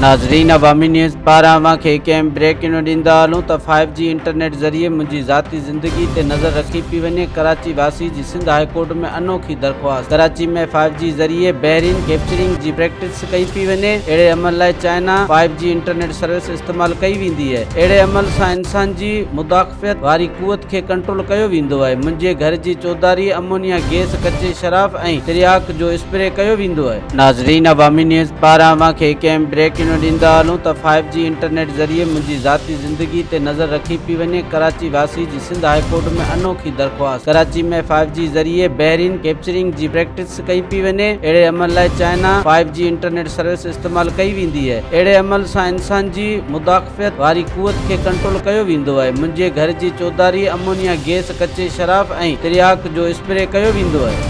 ناظرين عوامي نيوز پاران اوهان کي هڪ اهم بريڪنگ نيوز ڏيندا هلون ته فائيو جي انٽرنيٽ ذريعي منهنجي ذاتي زندگي تي نظر رکي پئي وڃي، ڪراچي واسي جي سنڌ هاء ڪورٽ ۾ انوکي درخواست، ڪراچي ۾ فائيو جي ذريعي بحرين ڪيپچرنگ جي پريڪٽس ڪئي پئي وڃي، اهڙي عمل لاء چائنا فائيو جي انٽرنيٽ سروس استعمال ڪئي ويندي اهي، اهڙي عمل سان انسان جي مداخفت واري قوت کي ڪنٽرول ڪيو ويندو آهي، منهنجي گهر جي چوڌاري امونيا گيس، ڪچي شراب ۽ ترياق جو اسپري ڪيو ويندو آهي. ناظرين عوامي نيوز پاران اوهان کي هڪ اهم بريڪنگ نيوز ڏيندا هلون ته فائيو جي انٽرنيٽ ذريعي منهنجي ذاتي زندگي تي نظر رکي پئي وڃي، ڪراچي واسي جي سنڌ هاء ڪورٽ ۾ انوکي درخواست، ڪراچي ۾ فائيو جي ذريعي بحرين ڪيپچرنگ جي پريڪٽس ڪئي پئي وڃي، اهڙي عمل لاء چائنا فائيو جي انٽرنيٽ سروس استعمال ڪئي ويندي اهي، اهڙي عمل سان انسان جي مداخ. فيت واري قوت کي ڪنٽرول ڪيو ويندو آهي، منهنجي گهر جي چوڌاري امونيا گيس، ڪچي شراب ۽ ترياق جو اسپري ڪيو ويندو آهي.